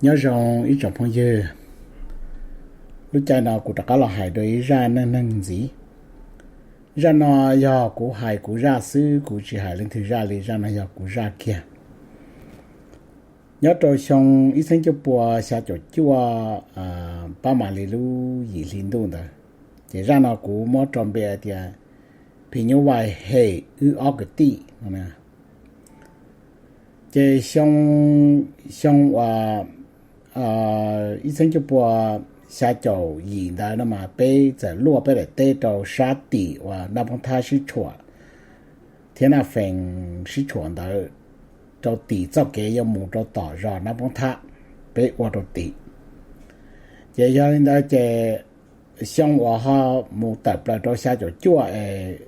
Nyob zoo ib tsoom phooj ywg, lub caij no kuv rov qab los hais dua ib zaj neej neeg ntxiv. Zaj no yog kuv hais kuv zaj xwb, kuv tsis hais leej twg zaj li, zaj no yog kuv zaj kiag. Nyob rau xyoo ib txhiab cuaj pua xya caum cuaj, pab mam li lub yim hli ntuj ntawd, ces zaj no kuv muab rau npe tias Phim Nyuj Vais hem wb ob kwv tij no. Ces xyoo, xyoo uas ib txhiab cuaj pua xya caum yim ntawd no mas peb txawm luaj peb daim teb rau sab tim uas Naj Poob Thab sib tshuam thiab Naj Fees sib tshuam ntawd, rau tim txoj kev yuav mus rau tom zos Naj Poob Thab, peb ua rau tim. Ces yog li ntawd ces xyoo uas ho mus tawm plaws rau xya caum cuaj es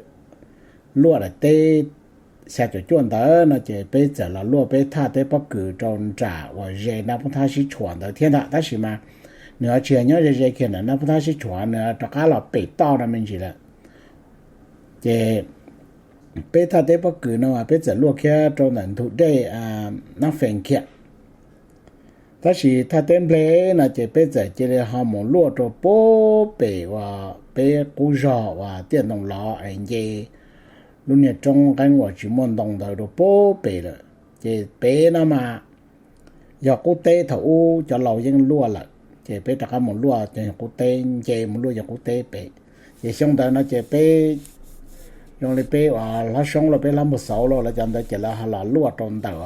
luaj daim teb xya caum cuaj ntawd no ces peb txawm los luaj peb thaj teb pob kws rau nram uas ze Naj Poob Thab sib tshuam ntawd thiab ntag, tab sis mas nws ho tsis yog nyob ze ze kiag ntawm Naj Poob Thab sib tshuam, nws rov qab los pem toj no me ntsis lawm. Ces peb thaj teb pob kws no mas peb txawm luaj kiag rau ntawm ntug dej Naj Fees kiag. Tab sis thaj teb nplej no ces peb txawm cia li ho mus luaj rau puag pem uas peb qub zog uas tiaj ntoo lov es nce lub niag roob nqeeb uas tsis muaj ntoo ntawd rau puag pem lawm. Ces pem no mas yog qub teb thaum ub cov laus yeej luaj lawm, ces peb rov qab mus luaj cov qub teb, nce mus luaj cov qub teb pem. Ces xyoo ntawd no ces peb zoo li peb uas hlob Soob los peb hlob Npawg Xauv los lawv cov ntawd ces lawv ho los luaj rau ntawm,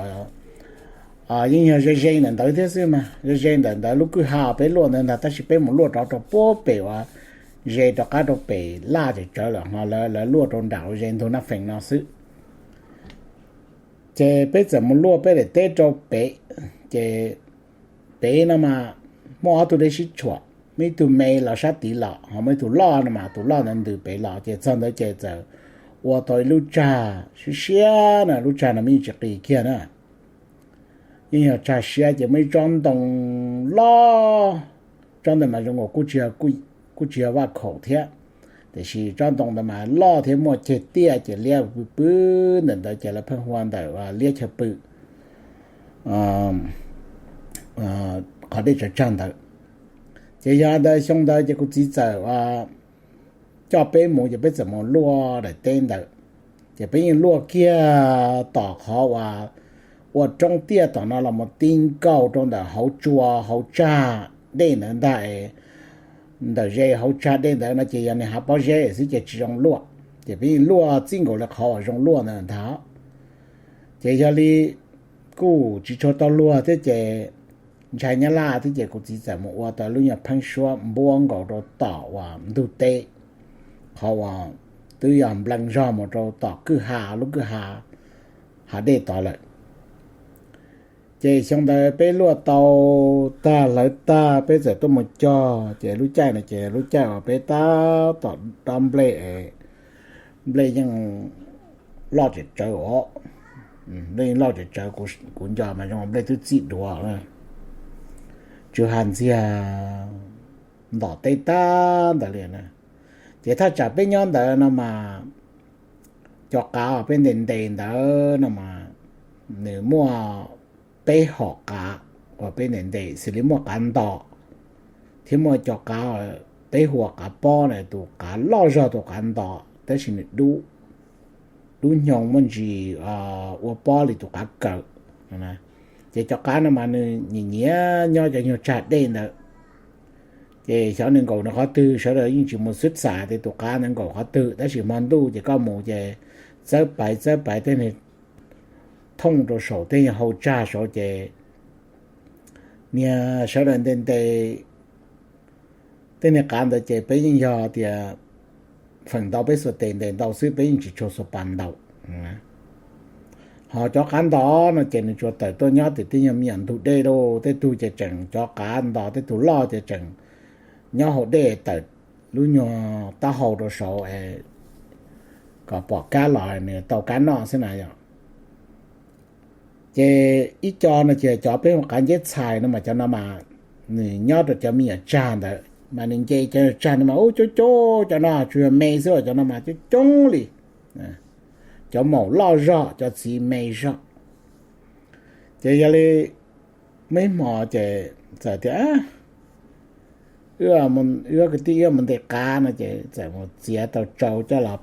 yeej yog ze ze ntawm ntawd thiab xwb mas, ze ze ntawm ntawd lub kwj ha peb luaj ntawd ntag, tab sis peb mus luaj rov rau puag pem uas ze rov qab rau pem laj tawm tsawv lawm ho lawv luaj rau nram uas ze ntug Naj Fees no xwb. Ces peb txawm mus luaj peb daim teb rau pem, ces pem no mas muaj ob tug dej sib tshuam, muaj ib tug me los sab tid los ho muaj ib tug loj no mas tus loj ntawd ntws pem los, ces txog ntawd ces txawm ua tau ib lub tsag siab siab na, lub tsag no mas yeej tsis qis kiag na. Yeej yog tsag siab ces muaj ib tsob ntoo loj, tsob ntawd mas zoo nkaus kuj tsis yog vaj khaum thiab, tiam sis tsob ntoo ntawd mas loj thiab muaj ceg tiaj ces liab pw pw ntawm ntawd ces lawv pheej hu ua ntawm uas liab chaw pw qhov dej tsaws tsag ntawd. Ces yog ntawd xyoo ntawd ces kuv txiv txawm coj peb mus ces peb txawm mus luaj daim teb ntawd. Ces peb yeej luaj kiag tom qhov uas ua roob tiaj tom no los mus ti nkaus rau ntawm hauv tsua hauv tsag dej ntawd ntag. Ntawm ze hauv tsag dej ntawd no ces yog niag hav pob zeb xwb ces tsis zoo luaj, ces peb yeej luaj txij nkaus li qhov uas zoo luaj ntawd ntag. Ces yog li kuj tsis tshua tau luag thiab ces ntshai nyab laj thiab ces kuv txiv txawm mus ua tau lub nyuag pheeb suab npuab nkaus rau tom uas ntug teb, qhov uas twb yog nplees zog mus rau tom kwj ha, lub kwj ha, hav dej tod lawm. Ces xyoo ntawd peb luaj tau tag hlawv tag peb txawm tuaj mus cog, ces lub caij no ces lub caij uas peb tab tom dob nplej es nplej yeej loj tsawv tsawv os. Nplej yeej loj tsawv tsawv, kuv nco mas zoo nplej twb txij duav, tsw ha ntxiag ntom teb tag ntawd li na. Ces thaj tsam peb nyob ntawd no mas cov qav uas peb ntes ntes ntawd no mas nws muaj peb hom qav uas peb ntes ntes xws li muaj qav ntos thiab muaj cov qav peb hu ua qav pob na, tus qav loj zog tus qav ntos tab sis nws dub, dub hnyoo muaj ntsis ua pob li tus qav kawm. Ces cov qav no mas nws nyiam nyiam nyob cov nyuag tsag dej ntawd. Ces xyov nws nkaum nws qhov twg, sawv daws yeej tsis mus xwb xav tias tus qav ntawd nkaum qhov twg, tab sis hmo ntuj ces koj mus ces txawb paiv txawb paiv tej niag thooj rau saum tej nyuag hau tsag saud ces niag sawv daws ntes ntes tej niag qav ntawd ces peb yeej yog tias feem ntau peb xuas tes ntes ntau xwb, peb yeej tsis tshua xuas pas ntaus. Ho cov qav ntos no ces nws tsuas tawm tuaj nyob tim tej nyuag me nyuam ntug dej lauj, tej tug ces tseem cov qav ntos tej tug loj ces tseem nyob hauv dej tawm lub nyuag taub hau rau saud kom pom kab los nws tau kab noj xwb na yom. Ces ib co no ces cov peb hu qav nceb txhais no mas cov no mas nws nyob rau cov me nyuam tsag ntawd mas nws nce cov nyuag tsag no mas ub coob coob, cov no tsuas yog me xwb, cov no mas coob coob li. Cov maum loj zog, cov txiv me zog. Ces yog li muaj ib hmo ces txawm tias, wb kwv tij wb mus ntes qav no ces txawm mus txiav tau tsau coj los,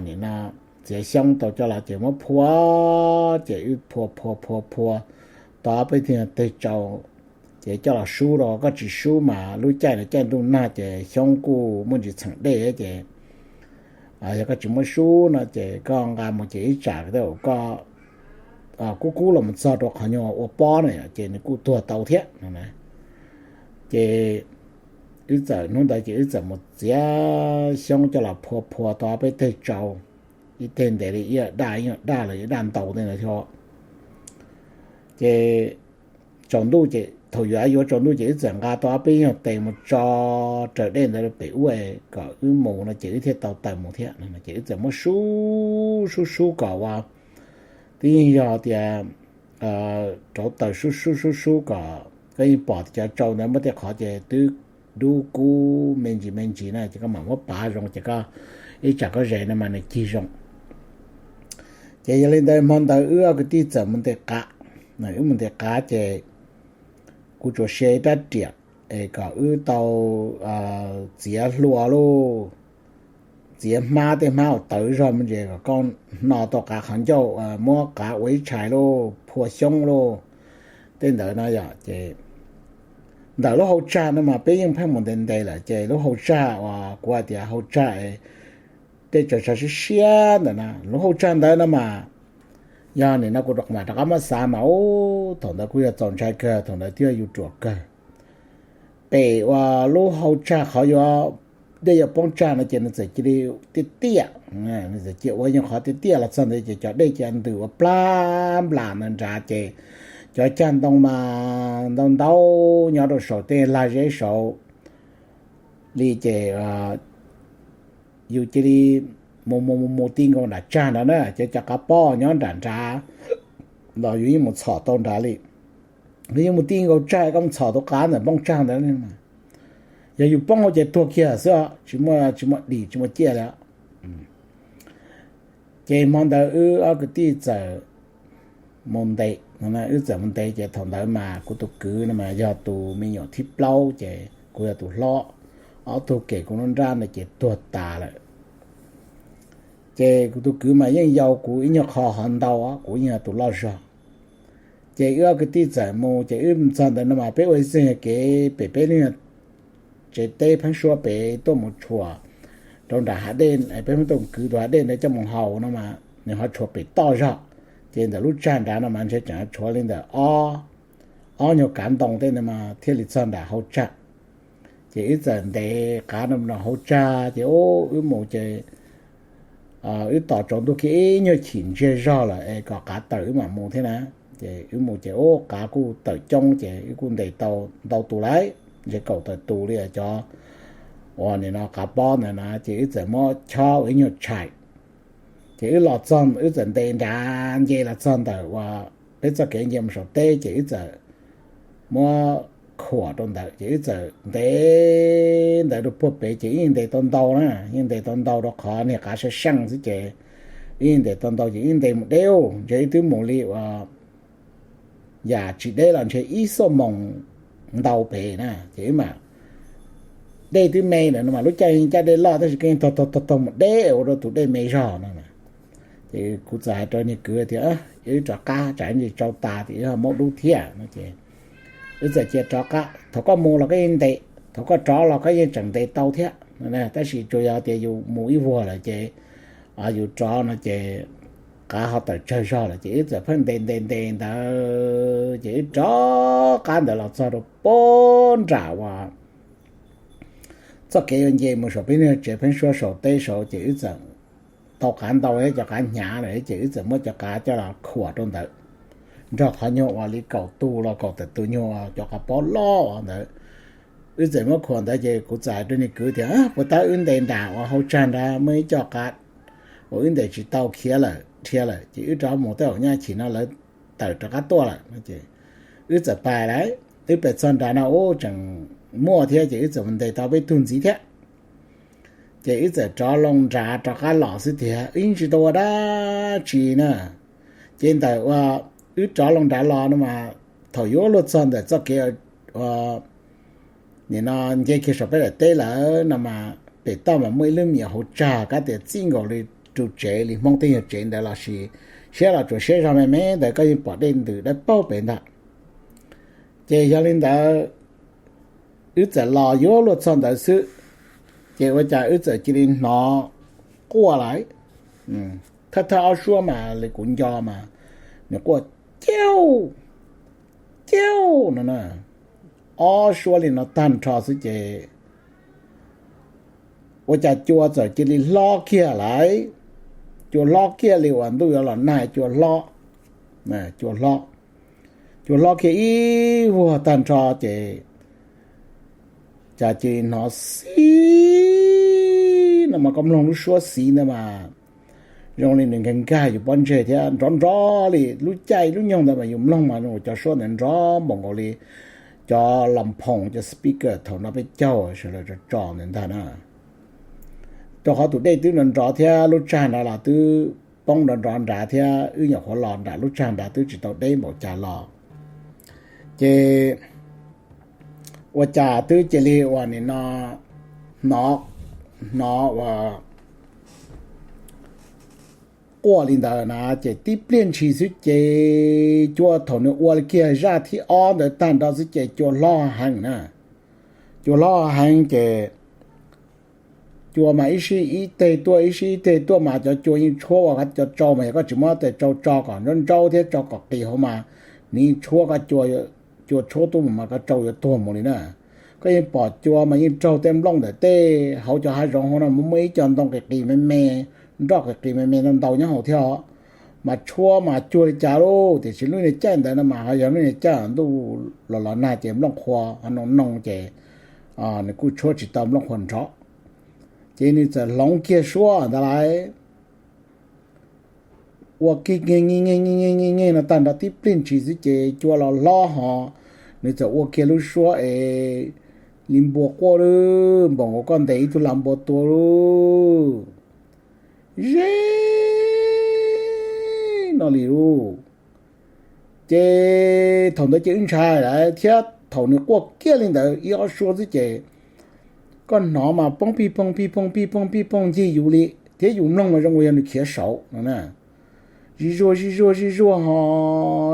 nim no txiav xyoob tau coj los ces muab phua, ces wb phua phua phua phua tau peb teg tsau, ces coj los sub rau. Koj tsis sub mas lub caij no caij ntuj nag ces xyoob kuj muaj ntsis txheem dej ces yog koj tsis muab sub no ces koj nqa mus ces ib tsam koj kub kub los mus txog rau qhov nyuag ua pob na ces nws kuj tuag tau thiab no. Ces wb txawm hnub ntawd ces wb txawm mus txiav xyoob coj los phua phua tau peb teg tsau, ib teg ntev li ib daj, ib daj los ib daj ntau tej ntawd thiab. Ces tsaus ntuj ces thaum yuav yuav tsaus ntuj ces wb txawm nqa tau peb nyuag tes mus tso raws dej ntawd pem ub kom wb mus no ces wb thiaj tau taws mus thiab. Ces wb txawm muab sub sub sub kom ua, twb yeej yog tias rauv taws sub sub sub sub kom koj yeej pom cov tsau ntawd muaj tej qhov ces twb dub kub me ntsis me ntsis na ces koj mam muab pav zoo ces koj ib tsam koj zes no mas nws cig zoo. Ces yog li ntawd hmo ntawd wb ob kwv tij txawm mus ntes qav. Wb mus ntes qav ces kuv tsuas siv ib rab riam es kom wb tau txiav hlua lauj, txiav hmab, tej hmab uas tawv zog me ntsis kom koj hno tau qav qhov ncauj, muab qav ua ib tshais lauj, phua xyoob lauj, tej ntawd no yom. Ces ntawm lub hauv tsag no mas peb yeej pheej mus ntes ntes lawm ces lub hauv tsag uas kuv hais tias hauv tsag tej tsaws tsag siab siab ntawm na, lub hauv tsag ntawd no mas yog nim no kuv mam rov qab muab xav mas ub thaum ntawd kuj yog txaus ntshai kawg, thaum ntawd twb yog yus ruam kawg. Pem uas lub hauv tsag qhov yuav dej yuav poob tsag no ces nws txawm cia li tiaj tiaj, nws txawm cia ua nyuag qhov tiaj tiaj los txog ntawd ces cov dej cia ntws ua plag nplas ntawd nrad ces cov cag ntoo mas ntau ntau nyob rau saum tej lag zeb saud li ces yus cia li mus mus mus mus ti nkaus nram tsag nrad na, ces cov qav pob nyob nram nrad los yus yeej mus txhom tau nrad li. Yus yeej mus ti nkaus tsag koj mus txhom tus qav ntawm npoo tsag ntawd, yog yus poob hauv ces tuag kiag xwb, tsis muaj, tsis muaj dim tsis muaj ciaj li. Ces hmo ntawd wb ob kwv tij txawm mus ntes, wb txawm mus ntes ces thaum ntawd mas kuv tus kwv no mas yog tus me nyuam thib plaub ces kuv yog tus hlob, ob tug kem kuv nruab nrab ntawd ces tuag tas lawm. Ces kuv tus kwv mas yeej yau kuv ib nyuag qho hov ntau, kuv yeej yog tus loj zog. Ces wb ob kwv tij txawm mus ces wb txog ntawd no mas peb ua ib txwg yog kev pem peb lub tsev teb pheeb suab pem tuaj mus tshuam rau nram hav dej, peb muab tus kwv tus hav dej ntawd coj mus haus no mas nws ho tshuav pem toj zog. Ces ntawm lub tsag nrad no mas ntshe tseem tshuav li ntawm ob, ob nyuag kav ntoo tej ntawd mas thiaj li txog nram hauv tsag. Ces wb txawm ntes qav no hauv tsag ces wb mus ces wb tos tsaus ntuj kiag ib nyuag chim ntsiag zog lawm es kom qav tawm wb mam mus thiab na. Ces wb mus ces ub qav kuj tawm coob ces wb kuj ntes tau ntau tus lawm, ntshe kaum tawm tus li cov uas nim no qav pob ntawd na ces wb txawm muab chob ua ib nyuag tshais. Ces wb los txog wb txawm ntes nrad nce los txog ntawm uas peb txoj kev nce mus saum teb ces wb txawm muab khuam rau ntawd ces wb txawm ntes ntawd rau puag pem ces wb yeej ntes tau ntau na, yeej ntes tau ntau rau qhov niag qav sab seej xwb ces wb yeej ntes tau ntau ces wb ntes mus deb, ntshe wb twb mus li uas yam tsis deb los ntshe ib xuab moos ntau pem na ces wb mam, dej twb me lawm no mas lub caij yeej caj dej loj tab sis koj yeej taug taug taug mus deb ua rau tus dej me zog no. Ces kuv txawm hais rau niag kwv tias wb rov qab tsam ntsis tsau tas tias wb ho muab dub thiab no ces wb txawm cia rov qab, thaum koj mus los koj yeej ntes, thaum koj rov los koj yeej tseem ntes tau thiab, tab sis tsuas yog tias yus mus ib vuag lawm ces yus rov no ces qav ho tawm tsawg zog lawm ces wb txawm pheej ntes ntes ntes ntawd ces wb rov qab ntawd los txog rau puag nram uas txoj kev yuav nce mus saum peb niag tsev pheeb suab saum teb saud ces wb txawm tau qav ntau thiab cov qav hnyav lawm ces wb txawm muab cov qav coj los khuam rau ntawd nrog qhov nyuag uas li kaum tus los kaum tawm tus nyuag cov qav pob loj ntawd. Wb txawm muab khuam ntawd ces kuv txawm hais rau niag kwv tias puas tab wb ntes nram uas hauv tsag nrad muaj ib co qav uas wb ntes tsis tau khiav lawm dhia lawm ces wb rov mus tej zaum nyaj chim no lawv tawm rov qab tuaj lawm no ces wb txawm pais lawm. Wb pais txog nrad no ub tseem muaj thiab ces wb txawm mus ntes tau peb tug ntxiv thiab. Ces wb txawm rov loo nrad rov qab los xwb tiag, wb yeej tsis tau ua dab tsi na. Ces ntawm uas wb rov loo nrad los no mas thaum yuav luag txog ntawm txoj kev nim no nce kiag saum peb daim teb lawm no mas pem toj mas muaj ib lub me nyuam hauv tsag kab tias txij nkaus li ru tsev li Hmoob tej nyuag tsev ntawd los sis siab los tsuas siab zog me me ntawd koj yeej pom dej ntws dawb paug pem ntag. Ces yog li ntawd wb txawm los yuav luag txog ntawd xwb, ces ua cas wb txawm cia li hnov quaj lawm. Thawj thawj ob suab mas li kuv nco mas nws quaj ciauj ciauj no na. Ob suab li no tag nrho xwb ces ua cas cua txawm cia li hlob kiag lawm. Cua hlob kiag li uas ntuj yuav los nag cua hlob, cua hlob, cua hlob kiag ib vuag tag nrho ces cas cia li hnov xiv no mas koj mloog lub suab xiv ntawd mas zoo li nws nkag nkag yus pob ntseg thiab nrov nrov li. Lub caij lub nyoog ntawd mas yus mloog mas zoo cov suab ntawd nrov npaum nkaus li cov los phoom cov speaker thaum no peb caug sawv daws tso tso ntawd ntag na. Rau qhov tus dej twb nrov nrov thiab lub tsag nrad los twb poob nrov nrov nrad thiab wb nyuam qhuav los nram lub tsag nrad twb tsis tau deb npaum cas los ces ua cas twb cia li uas nim no hnov, hnov uas quaj li ntawd na. Ces tib pliag ntshis xwb ces cua thaum nws ua kiag zaj thib ob ntawd tag nrho xwb ces cua hlob heev na. Cua hlob heev ces cua mas ib sij ib teg tuaj ib sij ib teg tuaj mas cov cua yeej tshuab ua cov tsau mas yog koj tsis muab tej tsau tso kom ntsauj ntsauj thiab tso kom qis hauv mas nws yeej tshuab koj cua, cua tshuab tuaj mus mas koj tsau yuav tuag mus li na. Koj yeej pom cua mas yeej raug tej nplooj ntawm tej hauv cov hav zoov hauv no muaj ib co ntoo qis qis me me, nroj qis qis me me ntau ntau nyob hauv thiab os. Mas tshuab mas cuag li cas lauj, tiam sis lub niag caij ntawd no mas ho yog lub niag caij ntuj los los nag ces nplooj qhuav ho noo noo ces nws kuj tshuab tsis tau nplooj qhuav nrov. Ces nws txawm hloov kiag suab ntawd lawm, ua kiag nge nge nge nge nge nge no tag nrho tib pliag ntshis xwb ces cua los hlob ho nws txawm ua kiag lub suab es li npua quaj lub npaum nkaus koj ntes ib tug lag npua tua lub ze no li lauj. Ces thaum ntawd ces wb ntshai lawm thiab thaum nws quaj kiag li ntawd ib ob suab xwb ces koj hnov mas poob pij poog pij poog pij poog pij poog ncig yus li thiab yus mloog mas zoo ua yog nws khiav saud no na. Zij zuag zij zuag zij zuag ho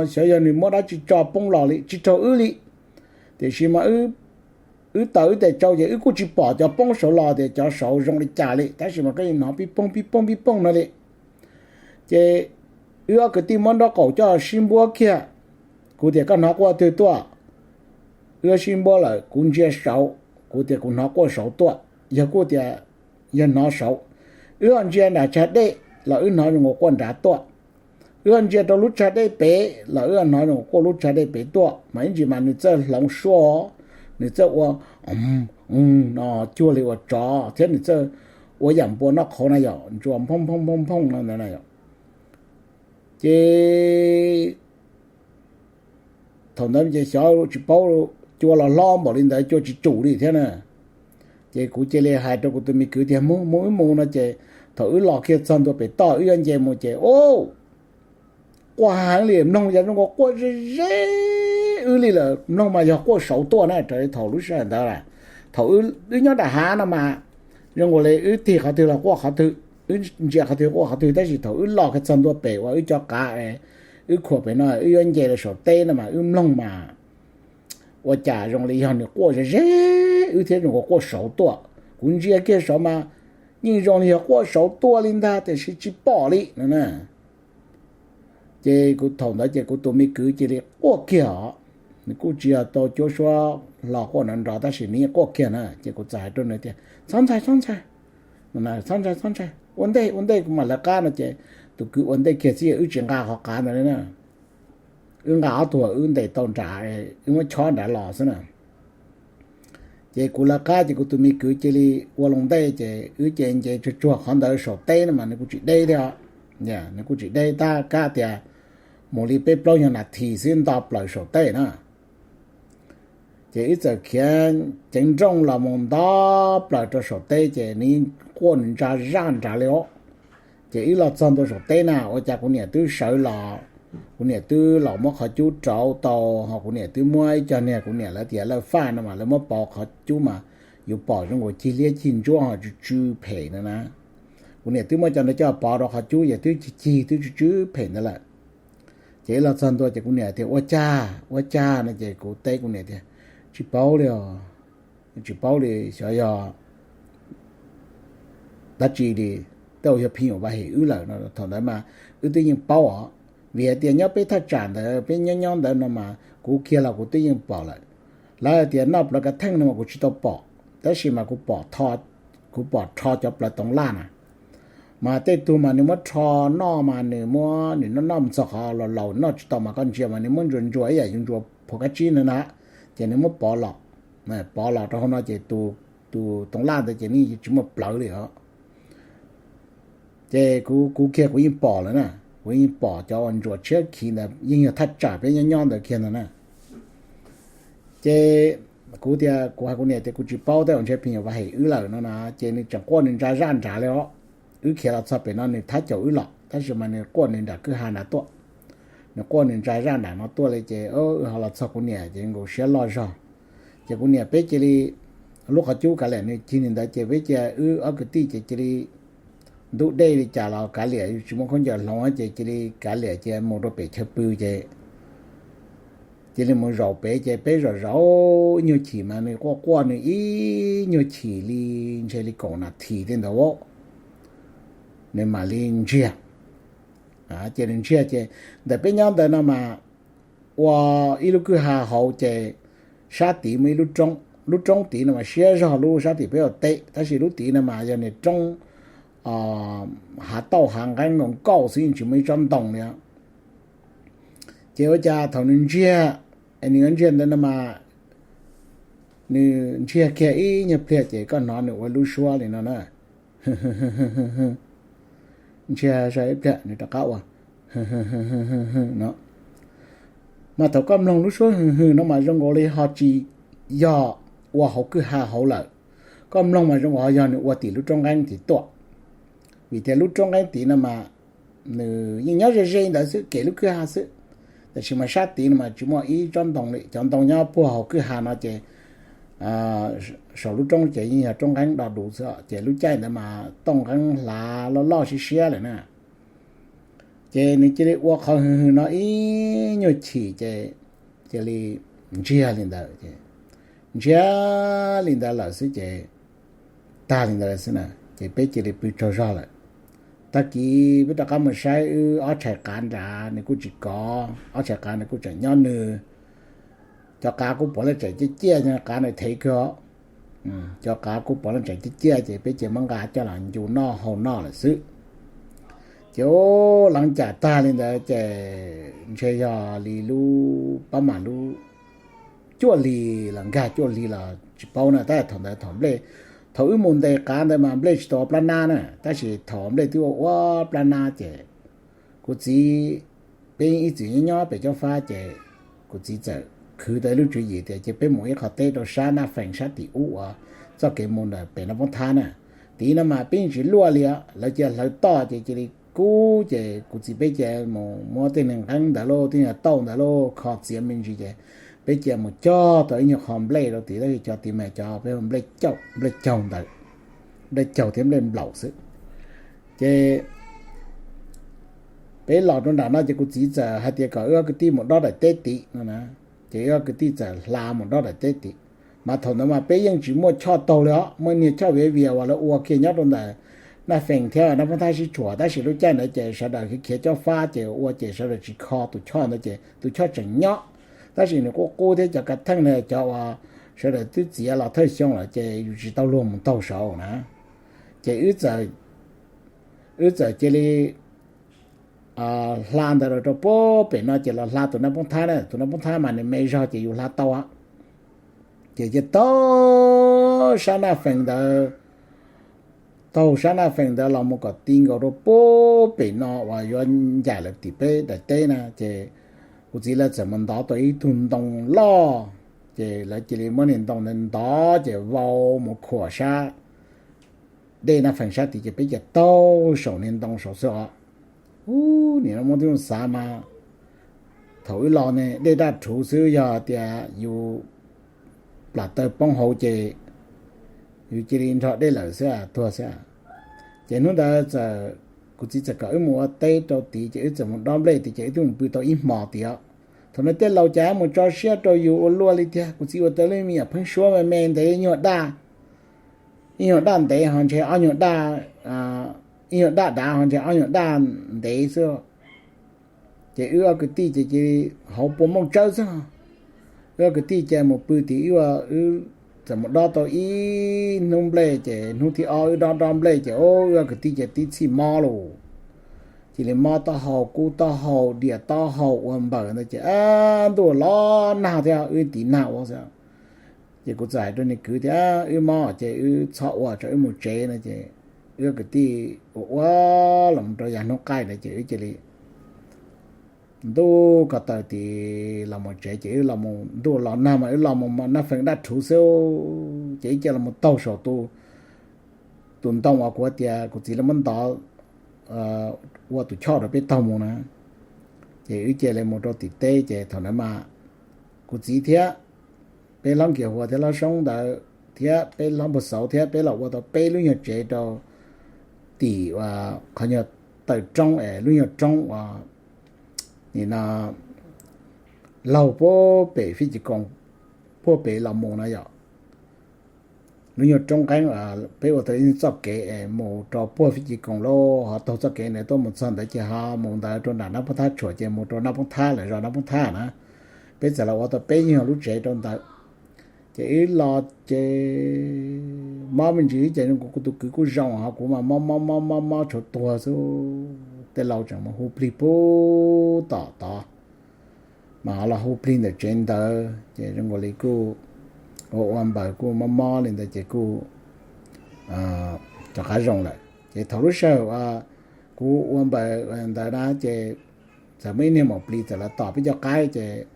xyov yog nws muab dab tsi tso poob los li tsis raug wb li. Tiam sis mas wb taws wb tes tsau ces wb kuj tsis pom cov poob saud los tias cov saud zoo li cas li, tab sis mas koj yeej hnov pij poog pij poog pij poog no li. Ces wb ob kwv tij muab nraub qaum coj sib npuab kiag, kuv tias koj hnov quaj twg tuaj. Wb sib npuab lawm kuv ntsia saud, kuv tias kuv hnov quaj saud tuaj, yog kuj tias yog hnov saud. Wb ho ntsia nram tsag dej los wb hnov zoo nkaus quaj nrad tuaj. Wb ho ntsia rau lub tsag dej pem los wb ho hnov zoo nkaus quaj lub tsag dej pem tuaj, mas ib ntsis mas nws txawj hloov suab, nws txawj ua no cuag li ua tsov thiab nws txawj ua yam npua noj qhauv na yom, ntsuas nphooj nphooj nphooj nphooj no ntawd na yom. Ces thaum ntawd ces xyov tsis paub cua los hlob npaum li ntawd cua tsis tsum li thiab na. Ces kuv cia li hais rau kuv tus me kwv tias mus mus wb mus no ces thaum wb los kiag txog ntua pem toj wb yuav nce mus ces quaj heev li, mloog yam zoo nkaus quaj ze ze wb li lawm, mloog mas yog quaj saud tuaj na raws li thaum lub sij hawm ntawd lawm. Thaum wb nyob nram hav no mas zoo nkaus li wb tig qhov twg los quaj qhov twg, wb ntsia qhov twg quaj qhov twg, tab sis thaum wb los kiag txog ntua pem uas wb cov qav, wb khuam pem no wb yuav nce los saum teb no mas wb mloog mas ua cas zoo li yog nws quaj ze ze wb thiab zoo nkaus quaj saud tuaj. Kuv ntsia kiag saud mas yeej zoo li yog quaj saud tuaj li ntag tiam sis tsis pom li no na. Ces kuv thaum ntawd ces kuv tus me kwv cia li quaj kiag os, nws kuj tsis yog tau cuab suab hlo quaj nrov nrov tab sis nws yeej quaj kiag na. Ces kuv txawm hais rau nws tias txhob ntshai txhob ntshai, txhob ntshai txhob ntshai, ua ntej ua ntej kuv mam lawv qab no ces tus kwv ua ntej kiag xwb wb tsis nqa qhov qav ntawd li na. Wb nqa ob tug wb ntes tau nrad, wb muab chob nrad los xwb na. Ces kuv lawv qab ces kuv tus me kwv cia li ua loo ntej ces wb cia li nce tsuag tsuag qhov ntawd saum teb no mas nws kuj tsis deb thiab, nws kuj tsis deb tab kab tias mus li peb plaub nyuag nas this xwb nto plaws saum teb na. Ces wb txawm khiav ceev nrooj los mus nto plaws rau saum teb ces nws quaj nws ntsa zaj nrad li os. Ces wb los txog ntua saum teb na ua cas kuv niam twb sawv los Kuv niam twb los muab qhov cub rauv tau, ho kuv niam twb muab ib co niag kuv niam lawv tias lawj faj no mas lawv muab pov qhov cub mas yus pom zoo nkaus cig liab cig ntsuab ho tsw tsw phem no na. Kuv niam twb muab cov ntawd coj pov rau qhov cub ces twb cig cig twb tsw tsw phem ntawd lawm. Ces wb los txog ntua ces kuv niam tias ua cas ua cas no ces kuv teb kuv niam tias tsis paub li os, tsis paub li, xyov yog dab tsi li, tej zaum yog phim nyuj vais hem wb lawm no. Thaum ntawd mas wb twb yeej paub os, vim hais tias nyob peb thaj tsam ntawd peb nyob nyob ntawd no mas kuv kiag los kuv twb yeej pom lawm. Lawv hais tias noj plawv kav theej no mas kuv tsis tau pom, tab sis mas kuv pom rho cov plawv toov laj na. Mas tej tug mas nws muab rho noj mas nws muab nws noj noj mus txog qhov laus laus noj tsis tau mas koj ntsia mas nws muab ntsuas ntsuas ib yam yus ntsuas phua kab tsib no na, ces nws muab pov los, pov los rau hauv no ces tus toov laj ntawd ces nws tsis muaj plawv li os. Ces kuv kiag kuv yeej pom lawm na, kuv yeej pom cov uas ntsuas tshiab khiv ntawd yeej yog thaj tsam peb nyob nyob ntawd kiag ntag na. Ces kuv tias kuv hais kuv niam tias kuv tsis paub, tej zaum ntshe phim nyuj vais hem wb lawm no na, ces nws tseem quaj nws ntsa zaj nrad li os. Wb khiav los txog pem no nws thab caum wb los tab sis mas nws quaj nws nram kwj ha nrad tuaj. Nws quaj nws ntsa zaj nram no tuaj li ces wb ho los txog kuv niam ces nkaus siab loj zog. Ces kuv niam peb cia li, lub qhov cub kav liam nws cig li ntawd ces peb cia wb ob kwv tij ces cia li ntub dej li cas los kav liam, yus tsis muaj khaub ncaws hloov ces cia li kav liam cia mus rau pem chaw pw ces cia li mus zaum pem ces peb zaum zaum ib nyuag chim mas nws quaj quaj nws ib nyuag chim li ntshe li kaum nas this tej ntawd nws mam li ntsiag. Ces nws ntsiag ces ntawm peb nyob ntawd no mas ua ib lub kwj ha hauv ces sab tid muaj ib lub roob, lub roob tid no mas siab zog lub sab tim peb ua teb tab sis lub tid no mas yog niag roob hav tauj hav nqeeb nkaus nkaus xwb yeej tsis muaj ib tsob ntoo li. Ces ua cas thaum nws ntsiag, nws yuav ntsiag ntawd no mas nws ntsiag kiag ib nyuag pliag ces koj hnov nws ua lub suab li no na. Ntsiag zog ib pliag nws rov qab ua no. Mas thaum koj mloog lub suab hwm hwm no mas zoo nkaus li ho tsis yog ua hauv kwj ha hauv lawm, koj mloog mas zoo nkaus ho yog nws ua tim lub roob nqeeb tid tuaj. Vim tias lub roob nqeeb tid no mas nws yeej nyob ze ze ntawd xwb, kev lub kwj ha xwb. Tab sis mas sab tid no mas tsis muaj ib tsob ntoo li, cov ntoo nyob puag hauv kwj ha no ces saum lub roob ces yeej yog roob nqeeb do du xwb ces lub caij ntawd mas tauj nqeeb hlav loj loj siab siab lawm na. Ces nws cia li ua qhov hwm hwm no ib nyuag chim ces cia li ntsiag li ntawd. Ntsiag li ntawd lawm xwb ces tag li ntawd lawm xwb na, ces peb cia li pw tsaug zog lawm. Tag kis peb rov qab mus saib wb ob tshais qav nrad nws kuj tsis kov, ob tshais qav nws kuj tseem nyob nws. Cov qav kuj puav leej tseem ciaj ciaj, qav nws thev kawg. Cov qav kuj puav leej tseem ciaj ciaj ces peb cia muab nqa coj los ncu noj hau noj lawm xwb. Ces leej cam tag li ntawd ces ntshe yog li lub pab mam lub cuaj hli los nkag cuaj hli los tsis paub na, tab sis thaum ntawd thaum nplej, thaum wb mus ntes qav ntawd mas nplej tsis tau ua plab nab na, tab sis thaum nplej twb ua ua plab nab ces kuv txiv, peb ib txwm nyob nyob pem cob fab ces kuv txiv txawm khwv tau lub tswv yim tias cia peb mus ib qho teb rau sab Naj Fees sab tim ub uas txoj kev mus ntawm pem Naj Poob Thab na. Tim no mas peb yeej tsis luaj li os, lawv cia hlawv toj ces cia li kub ces kuv txiv peb cia mus muab tej niag nqeeb ntawd lauj, tej niag tauj ntawd lauj, kho txiav me ntsis ces peb cia mus cog tau ib nyuag qho nplej rau tid, tab sis cov tid mas cov peb hu nplej caug, nplej caug ntawd, nplej caug thiab nplej nplaum xwb. Ces peb los rau nram no ces kuv txiv txawm hais tias kom wb ob kwv tij mus dob daim teb tid no na, ces wb ob kwv tij txawm hla mus dob daim teb tid. Mas thaum ntawd mas peb yeej tsis muaj choj taug li os, muaj niag choj viav vias uas lawv ua kiag nyob rau ntawm Naj Fees thiab Naj Poob Thab sib tshuam, tab sis lub caij ntawd ces sawv daws khiav khiav cob fab ces ua ces sawv daws tsis kho tus choj ntawd ces tus choj tseem nyob, tab sis nws qub qub thiab cov kav theej no cov uas sawv daws twb txiav los thawj xyoo lawm ces yus tsis tau luag mus taug saud na. Ces wb txawm cia li hla ntawd los rau puag pem no ces los hla tus Naj Poob Thab na, tus Naj Poob Thab mas nws me zog ces yus hla tau. Ces cia taug sab Naj Fees ntawd, taug sab Naj Fees ntawd los mus kom ti nkaus rau puag pem no uas yuav ncaim lawv tim peb daim teb na, ces kuv txiv lawv txawm mus ntov tau ib tug ntoo loj, ces lawv cia li muab niag ntoo ntawd ntov ces vau mus khuam sab dej Naj Fees sab tid ces peb cia taug saum niag ntoo saud xwb os. Ub, nim no muab tib zoo xav mas thaum wb los ne dej daj rhuv xwb, yog tias yus plam taw poob hauv ces yus cia li nrog dej lawm xwb, tuag xwb. Ces hnub ntawd txawm, kuv txiv txawm kom wb mus ua teb rau tid, ces wb txawm mus dob nplej tid, ces wb twb mus pw tau ib hmos tid. Thaum no tej laus cas mus tso siab rau yus ua luaj li tiag. Kuv txiv ua tau lub me nyuam pheeb suab me me ntev, nyuag daj, ib nyuag daj ntev ho ntshe ob nyuag daj, ib nyuag daj dav ho ntshe ob nyuag daj ntev xwb. Ces wb ob kwv tij ces cia li hauv pua mooj tsawb xwb. Wb ob kwv tij cia li mus pw tim wb, wb txawm mus dob tau ib hnub nplej, ces hnub thib ob wb dob dob nplej ces wb ob kwv tij cia li tib txhij mob lauj. Cia li mob taub hau, kub taub hau, dias taub hau ua npaws ntawd ces ntuj los nag thiab, wb tiv nag ua xwb. Ces kuv txawm hais rau nws kwv tias wb mob ces wb txhob ua, tso wb mus tsev no ces wb ob kwv tij ua ua los rau yav hnub qaij ntawd ces wb cia li ntuj ko taw tid los mus tsev. Ces wb los mus ntuj los nag mas wb los mus mas nag fees daj rhuv xwb, ces wb cia li los mus taug saum tus ntoo uas kuv tias kuv txiv lawv muab ntov ua tus choj rau peb taug mus na. Ces wb cia li mus rau tim teb, ces thaum ntawd mas kuv txiv thiab peb hlob Nkias Huas thiab hlob Soob ntawd thiab peb hlob Npug Xauv thiab peb los ua tau peb lub nyuag tsev rau tim uas qhov nyuag taw roob es lub nyuag roob uas nim no laug puag pem Fij Ci Koos, puag pem los mus no yom. Lub nyuag roob qeeb, peb ua tau ib txoj kev es mus rau puag Fij Ci Koos lauj, ho taug txoj kev ntawd tuaj mus txog ntawd ces ho mus ntawd rau nram Nab Poob Thab Tshuam ces mus rau Nab Poob Thab lawm, zos Nab Poob Thab na. Peb txawm los ua tau peb nyuag lub tsev rau ntawd. Ces wb los ces mob me ntsis ces kuv tus kwv kuj zoo ho kuv mas mob mob mob mob mob tshav tuag xwb. Tej laus tseem mus hu plig puag tom tod, mas ho los hu plig ntawm tsev ntawd ces zoo nkaus li kuj ua ua npaws kuj mob mob li ntawd ces kuj rov qab zoo lawm. Ces thaum lub sij hawm uas kuv ua npaws ntawd na ces txawm muaj ib niag maum plis txawm los tom peb cov qaib ces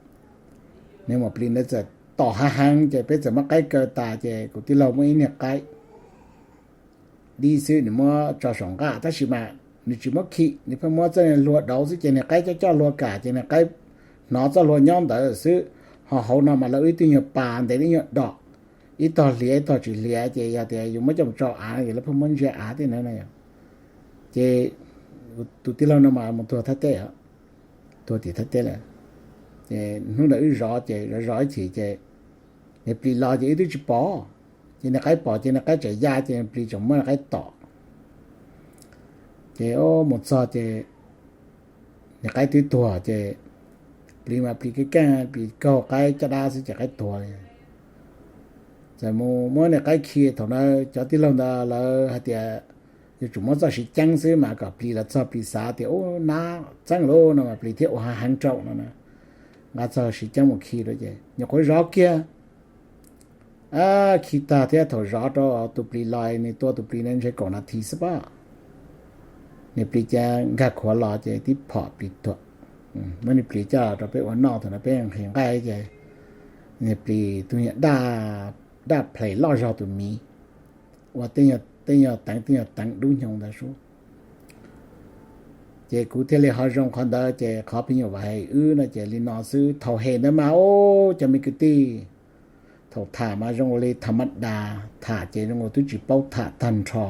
niag maum plis ntawd txawm tom hav heev ces peb txawm muab qaib kaw tas ces kuv tij laug muab ib niag qaib dib xwb nws muab tso saum nqaj tab sis mas nws tsis muab khi, nws pheej muab txoj hlua dauv xwb ces niag qaib coj coj hlua kam ces niag qaib hnov txoj hlua nyob ntawd xwb. Ho hauv no mas lawv ib tug nyuag pas ntev ib nyuag dom, ib tog hliav ib tog tsis hliav ces yog tias yus muab coj mus tso av ces lawv pheej muab ntsia av tej na no. Ces tus tij laug no mas mus tuag Thaib teb, tuag tim Thaib teb lawm. Ces hnub ntawd wb zov ces zov zov ib chim ces niag plis los ces wb twb tsis pom, ces niag qaib pom ces niag qaib tseem ya ces niag plis tseem muab niag qaib tom. Ces mus txog ces niag qaib twb tuag ces plis mas plis keej keej, plis kaug qaib caj dab xwb ces qaib tuag li. Txawm mus muab niag qaib khi, thaum ntawd cov tij laug ntawd lawv hais tias yuav tsum muab txoj siv ceeb xwb mas kom plis los txog plis xav tias ub nab txeeb lauj no mas plis thiaj ua hav heev rau no na. Nqa txoj siv ceeb mus khi rau ces nyuam qhuav zov kiag, khi tag thiab thaum zov rau tus plis los nws tua tus plis na ntshe kaum nas this xwb pab. Niag plis cia nkag khuav los ces tib phom plis tuag. Muab niag plis coj rau peb ua noj, thaum no peb nqhis nqaij ces niag plis tus nyuag daj ples loj zog tus miv, ua tej nyuag teev tej nyuag teev dub nyoog ntawd sub. Ces kuv thiaj li ho zoo qhov ntawd ces qhov phim nyuj vais hem wb no ces li no xwb. Thaum hem ntawd mas ub cov me kwv tij, thaum tham mas zoo li tham maj das, tham ces zoo li twb tsis paub tham tag nrho.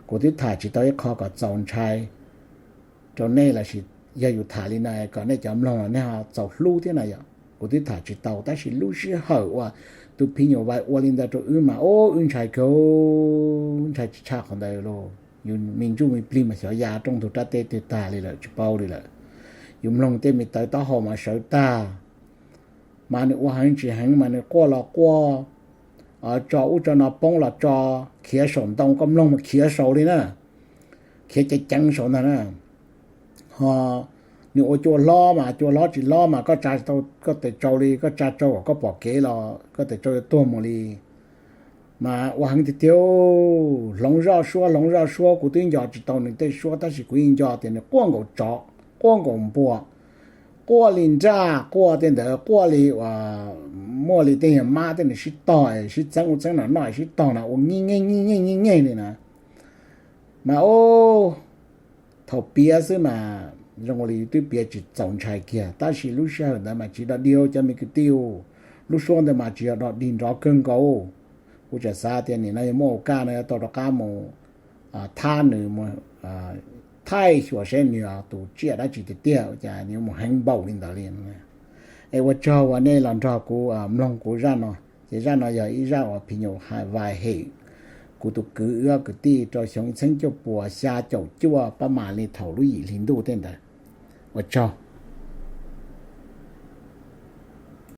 Kuv twb tham tsis tau ib qho kom txaus ntshai rau nej lossis yog yus tham li no kom nej cov mloog los nej ho txaus hlub thiab na yom. Kuv twb tham tsis tau tab sis lub sij hawm uas tus phim nyuj vais ua li ntawd rau wb mas ub wb ntshai kawg, ntshai tsis tshaj qhov ntawd lauj. Yus me ntsuj me plig mas xyov ya rooj ntug rab teb twg tag li lawm tsis paub li lawm. Yus mloog tej me tawv taub hau mas sawv tag, mas nws ua heev tsis heev mas nws quaj los quaj, tso ub tso no poob los tso, khiav saum ntoo koj mloog mas khiav saud li na, khiav ceev ceev saud ntag na. Ho nws ua cua hlob mas cua hlob tsis hlob mas koj tsa tau koj tes tsau li, koj tsa tsau kom koj pom kev los koj tes tsau yuav tuag mus li. Mas ua heev tiag tiag, hloov zoj suab hloov zoj suab kuv twb nco tsis tau nws tej suab tab sis kuv yeej nco tias nws quaj nkaus tsov, quaj nkaus npua, quaj li nraj, quaj tej ntawd quaj li uas muaj li tej nyuag mab tej nws sib tog sib txeeb ub txeeb no noj sib tog na ua nyeej nyeej nyeej nyeej nyeej nyeej li na. Mas ub, thaum piav xwb mas zoo li twb piav tsis txaus ntshai kiag. Tab sis lub sij hawm ntawd mas tsis dog dig cov me kwv tij, lub suab ntawd mas tsis yog dog dig nrov kawg nkaus. Kuv tseem xav tias nim no yuav muaj ua kaj no yuav tau rov qab mus thab nws, mus thaij xyuas seb nws yog tus tsiaj dab tsi tiag tiag, cas nws yuav mus heev npaum li ntawd li. Es ua tsaug uas nej los nrog kuv mloog kuv zaj no. Ces zaj no yog ib zaj uas phim nyuj vais hem kuv tus kwv wb ob kwv tij rau xyoo ib txhiab cuaj puas xya caum cuaj pab mam li thaum lub yim hli ntuj tej ntawd. Ua tsaug.